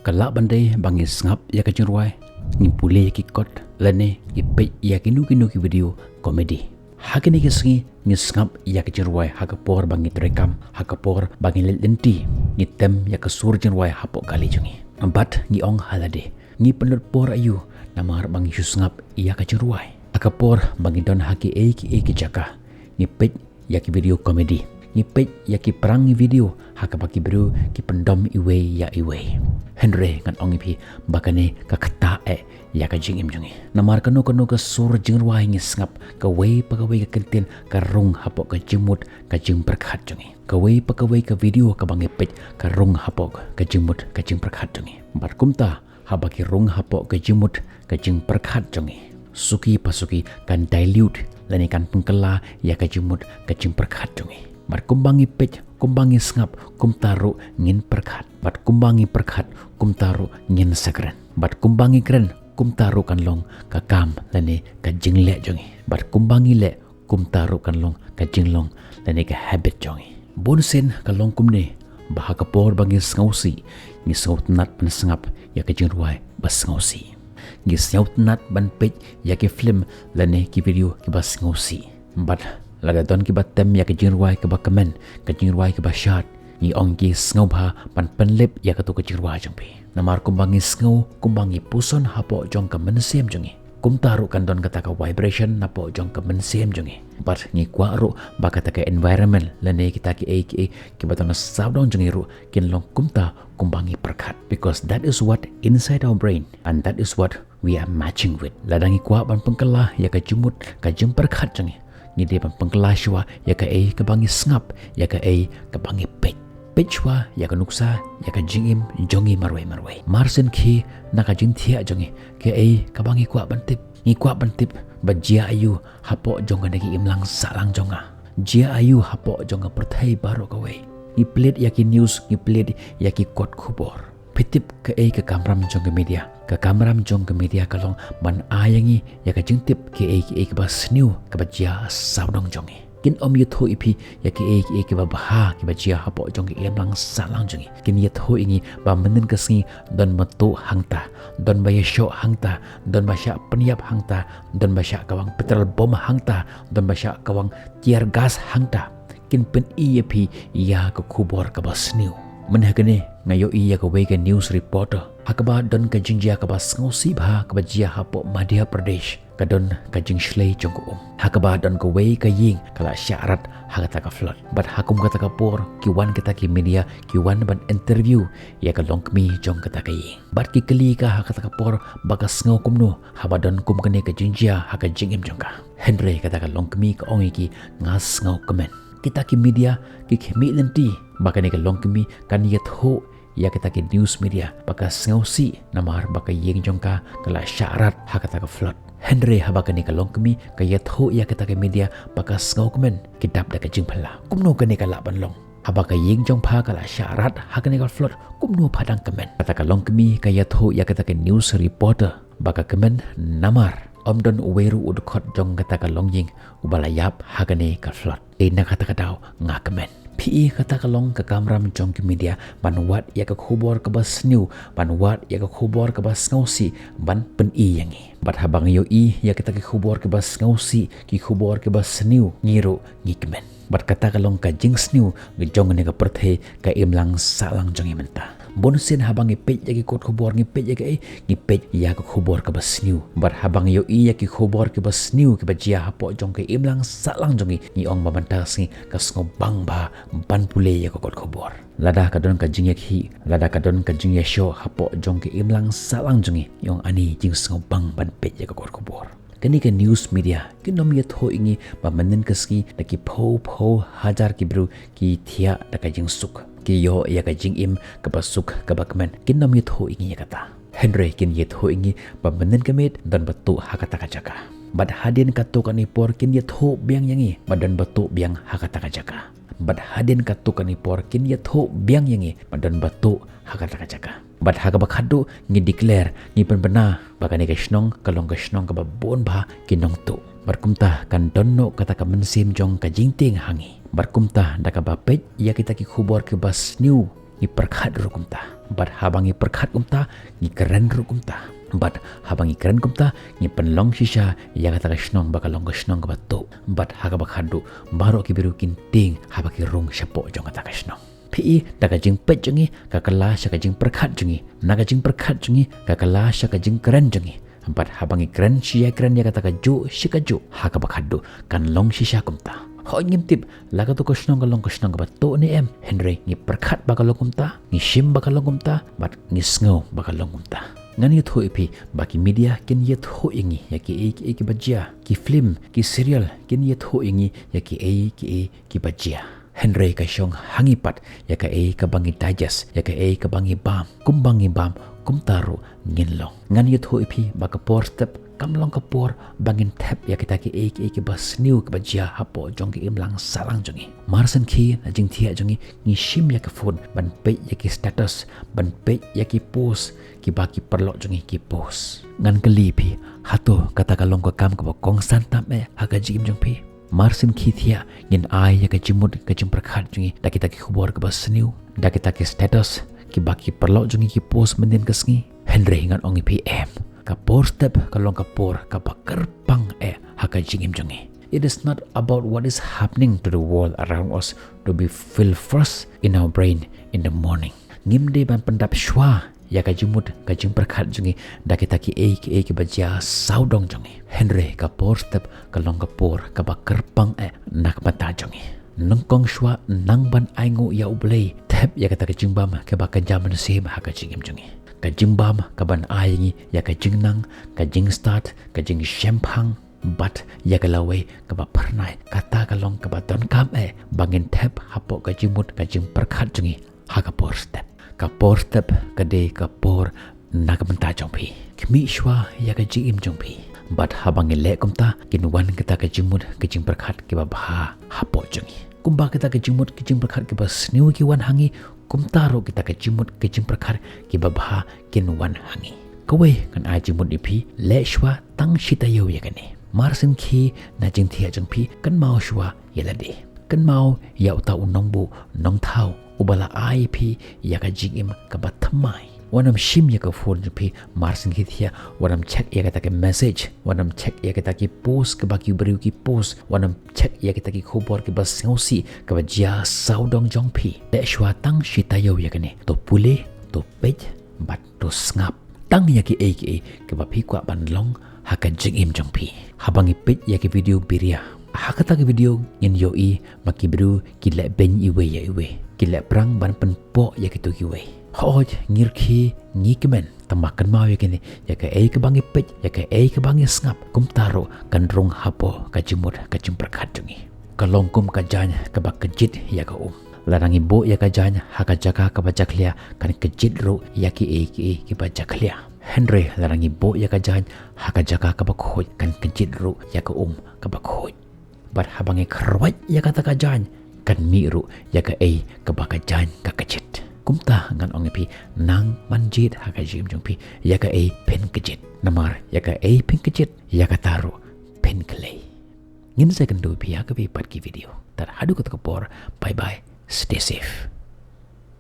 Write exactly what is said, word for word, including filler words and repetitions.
Ka lah ban dei ba ngi sngap ïa ka jingrwai, ngi pule ïa ki kot, lane ngi peit ïa kino kino ki video comedy. Ha kine ki sngi ngi sngap ïa ka jingrwai ha ka por ba ngi treikam, ha ka por ba ngi leit lynti, ngi tem ïa ka sur jingrwai hapoh kali jong ngi. Bad ngi ong ha lade, ngi pynlut por aïu, namar ba ngi shu sngap ïa ka jingrwai. Ha ka por ba ngi don ha kiei kiei ki jaka, ngi peit ïa ki video comedy, ngi peit ïa ki prank video ha kaba ki briew ki pyndom iwei ïa iwei. Hynrei ngan ong ïa phi ba kane ka ktah eh ïa ka jingim jong ngi. Namar kano kano ka sur jingrwai ngi sngap, kawei pa kawei ka kyntien ka rung hapoh ka jingmut ka jingpyrkhat jong ngi. Kawei pa kawei ka video kaba ngi peit ka rung hapoh ka jingmut ka jingpyrkhat jong ngi. Bad kumta, haba ki rung hapoh ka jingmut ka jingpyrkhat jong ngi, suki pa suki kan dilute lane kan pynkylla ïa ka jingmut ka jingpyrkhat jong ngi. Bad kumba ngi peit, kumba ngi sngap, kumta ruh ngin pyrkhat. Bad kumba ngi pyrkhat, kumta ruh ngin sa kren. Bad kumba ngi kren, kumta ruh kan long ka kam lane ka jingleh jong ngi. Bad kumba ngi leh, kumta ruh kan long ka jinglong lane ka habit jong ngi. Bun sien ka long kumne, ba ha ka por ba ngi sngewsih, ngi sngewtynnat ban sngap ïa ka jingrwai ba sngewsih. Ngi sngewtynnat ban peit ïa ki film lane ki video kiba sngewsih. Bad lada don kiba tem ïa ka jingrwai kaba kmen, ka jingrwai kaba shad, ngi ong ïa ki sngewbha ban pynlip ïa kato ka jingrwai jong phi. Namar kumba ngi sngew, kumba ngi puson hapoh jong ka mynsiem jong ngi, kumta ruh kan don kata ka vibration napoh jong ka mynsiem jong ngi. Bad ngi kwah ruh ba kata ka environment lane kita kiei kiei kiba don ha sawdong jong ngi ruh kin long kumta kumba ngi pyrkhat. Because that is what inside our brain and that is what we are matching with. Lada ngi kwah ban pynkylla ïa ka jingmut ka jingpyrkhat jong ngi, ngi dei ban pynkylla shuwa ïa kaei kaba ngi sngap, ïa kaei kaba ngi peit. Peit shuwa ïa ka nuksa, ïa ka jingim jong ngi marwei marwei. Marsien khie na ka jingthiah jong ngi, kaei kaba ngi kwah ban tip. Ngi kwah ban tip ba jia aïu hapoh jong kane ka imlang sahlang jong nga. Jia aïu hapoh jong ka pyrthei baroh kawei. Ngi plie ïa ki news, ngi plie ïa ki kot khubor. Phi tip kaei ka kamram jong ka media? Ka kamram jong ka media ka long ban ai ïa ngi ïa ka jingtip kaei kaei kaba sniew kaba jia sawdong jong ngi. Kin ym ïathuh ïa phi ïa kaei kaei kaba bha kiba jia hapoh jong ka imlang sahlang jong ngi. Kin ïathuh ïa ngi ba mynnin ka sngi don ba tuh hangta, don ba ïashoh hangta, don ba shah pynïap hangta, don ba shah kawang petrol bomb hangta, don ba shah kawang tear gas hangta. Kin pyni ïa phi ïa ka khubor kaba sniew. Mynha kane nga ïohi ïa kawei ka news reporter ha kaba don ka jingjia kaba sngewsih bha kaba jia hapoh Madhya Pradesh. Ka don ka jingshlei jong ka um ha kaba don kawei ka ïing ka la shah rat ha kata ka flood. Bad ha kum kata ka por ki wan kita ki media ki wan ban interview ïa ka longkmie jong kata ka ïing. Bad ki kylli ka ha kata ka por ba ka sngew kumno haba don kum kane ka jingjia ha ka jingim jong ka. Hynrei kata ka longkmie ka ong ïa ki, nga sngewkmen. Kita ki media ki khmih lynti ba kane ka longkmie kan ïathuh ïa kita ki news media ba ka sngewsih namar ba ka ïing jong ka ka la shah rat ha kata ka flood. Hynrei haba kane ka longkmie ka ïathuh ïa kita ki media ba ka sngewkmen, ki dap da ka jingphylla. Kumno kane ka lah ban long? Haba ka ïing jong pha ka la shah rat ha kane ka flood, kumno pha dang kmen? Kata ka longkmie ka ïathuh ïa kita ki news reporter ba ka kmen namar ym don uwei ruh u dkhot jong kata ka longïing uba la ïap ha kane ka flood. Te na kata ka daw nga kmen. Phi i, kata ka long ka kamram jong ki media ban wad ïa ka khubor kaba sniew, ban wad ïa ka khubor kaba sngewsih ban pyni ïa ngi. Bad haba ngi ïohi ïa kita ki khubor kiba sngewsih, ki khubor kiba sniew, ngi ruh ngi kmen. Bad kata ka long ka jingsniew jong kane ka pyrthei, ka imlang sahlang jong ngi mynta. Bun sien haba ngi peit ïa ki kot khubor, ngi peit ïa kaei? Ngi peit ïa ka khubor kaba sniew. Bad haba ngi ïohi ïa ki khubor kiba sniew kiba jia hapoh jong ka imlang sahlang jong ngi, ngi ong ba mynta ka sngi ka sngewbang bha ban pule ïa ka kot khubor. Lada ka don ka jingïakhih, lada ka don ka jingïashoh hapoh jong ka imlang sahlang jong ngi, ngi ong ani jingsngewbang ban peit ïa ka kot khubor. Kane ka news media kin ym ïathuh ïa ngi ba mynnin ka sngi da ki phew phew hajar ki briew ki thiah da ka jingsuk, ki ïoh ïa ka jingim kaba suk kaba kmen. Kin ym ïathuh ïa ngi ïa kata. Hynrei kin ïathuh ïa ngi ba mynnin ka miet don ba tuh ha kata ka jaka. Bad hadien katto katne por kin ïathuh biang ïa ngi ba don ba tuh biang ha kata ka jaka. Bad hadien katto katne por kin ïathuh biang ïa ngi ba don ba tuh ha kata ka jaka. Bad ha kaba khatduh ngi declare, ngi pynbna ba kane ka shnong ka long ka shnong kaba bun bha ki nongtuh. Bad kumta kan don noh kata ka mynsiem jong ka jingtieng ha ngi. Bad kumta da kaba peit ïa kita ki khubor kiba sniew ngi pyrkhat ruh kumta. Bad haba ngi pyrkhat kumta, ngi kren ruh kumta. Bad haba ngi kren kumta, ngi pynlong shisha ïa kata ka shnong ba ka long ka shnong kaba tuh. Bad ha kaba khatduh, baroh ki briew kin tieng haba ki rung shapoh jong kata ka shnong. Phi i, da ka jingpeit jong ngi ka kylla sha ka jingpyrkhat jong ngi, na ka jingpyrkhat jong ngi ka kylla sha ka jingkren jong ngi. Bad haba ngi kren shi ïakren ïa kata kajuh shi kajuh, ha kaba khatduh kan long shisha kumta. Hooid, ngim tip la kato ka shnong ka long ka shnong kaba tuh ne em, hynrei ngi pyrkhat ba ka long kumta, ngi shim ba ka long kumta, bad ngi sngew ba ka long kumta. Ngan ïathuh ïa phi ba ki media kin ïathuh ïa ngi ïa kiei kiei kiba jia, ki film, ki serial kin ïathuh ïa ngi ïa kiei kiei kiba jia. Hynrei ka shong ha ngi pat ïa kaei kaba ngi digest, ïa kaei kaba ngi bam. Kumba ngi bam, kumta ruh ngin long. Ngan ïathuh ïa phi ba ka por step kam long ka por ba ngin thep ïa kita kiei kiei kiba sniew kiba jia hapoh jong ka imlang sahlang jong ngi. Mar shen khie na jingthiah jong ngi, ngi shim ïa ka phone ban peit ïa ki status, ban peit ïa ki post kiba ki paralok jong ngi ki post. Ngan kylli phi, hato kata ka long ka kam kaba kongsan tam eh ha ka jingim jong phi? Mar shen khie thiah ngin ai ïa ka jingmut ka jingpyrkhat jong ngi da kita ki khubor kiba sniew, da kita ki status kiba ki paralok jong ngi ki post mynnin ka sngi. Hynrei ngan ong ïa phi, em, ka por step ka long ka por kaba kyrpang eh ha ka jingim jong ngi. It is not about what is happening to the world around us to be feel first in our brain in the morning. Ngim dei ban pyndap shuwa ïa ka jingmut ka jingpyrkhat jong ngi da kita kiei kiei kiba jia sawdong jong ngi. Hynrei ka por step ka long ka por kaba kyrpang eh na ka bynta jong ngi. Nyngkong shuwa nang ban ainguh ïa U Blei, thep ïa kata ka jingbam kaba kynja mynsiem ha ka jingim jong ngi. Ka jingbam kaban ai ngi ïa ka jingnang, ka jingstad, ka jingshemphang, bad ïa ka lawei kaba phyrnai. Kata ka long kaba donkam eh ba ngin thep hapoh ka jingmut ka jingpyrkhat jong ngi ha ka por step. Ka por step ka dei ka por na ka bynta jong phi. Khmih shuwa ïa ka jingim jong phi. Bad haba ngi leh kumta, kin wan kita ka jingmut ka jingpyrkhat kiba bha hapoh jong ngi. Kumba kita ka jingmut ka jingpyrkhat kiba sniew ki wan ha ngi, kumta ruh kita ka jingmut ka jingpyrkhat kiba bha kin wan ha ngi. Kawei ngan ai jingmut ïa phi, leh shuwa tang shi taïew ïa kane. Mar shen khie na jingthiah jong phi, kynmaw shuwa ïa lade. Kynmaw ïa uta u nongbuh nongthaw uba la ai ïa phi ïa ka jingim kaba thymmai. Wat nym shim ïa ka phone jong phi mar shen khie thiah, wat nym check ïa kita ki message, wat nym check ïa kita ki post kiba ki briew ki post, wat nym check ïa kita ki khubor kiba sngewsih kiba jia sawdong jong phi. Leh shuwa tang shi taïew ïa kane. To pule, to peit, bad to sngap. Tang ïa kiei kiei kiba phi kwah ban long ha ka jingim jong phi. Haba ngi peit ïa ki video biria, ha kata ka video ngin ïohi ba ki briew ki leh beiñ iwei ïa iwei, ki leh pyrshang ban pynpoh ïa kito kiwei. Hooid, ngi rkhie, ngi kmen, tangba kynmaw ïa kine, ïa kaei kaba ngi peit, ïa kaei kaba ngi sngap, kumta ruh kan rung hapoh ka jingmut ka jingpyrkhat jong ngi. Ka long kum ka jaiñ kaba kjit ïa ka um. Lada ngi buh ïa ka jaiñ ha ka jaka kaba jakhlia, kan kjit ruh ïa kiei kiei kiba jakhlia. Hynrei lada ngi buh ïa ka jaiñ ha ka jaka kaba khuid, kan kjit ruh ïa ka um kaba khuid. Bad haba ngi khrwat ïa kata ka jaiñ, kan mih ruh ïa kaei kaba ka jaiñ ka kjit. Kumta ngan ong ïa phi, nang ban jied ha ka jingim jong phi ïa kaei phin kjit. Namar ïa kaei phin kjit, ïa kata ruh phin khlei. Ngin sa ïakynduh phi ha kawei pat ki video. Tad haduh kato ka por, bye bye, stay safe.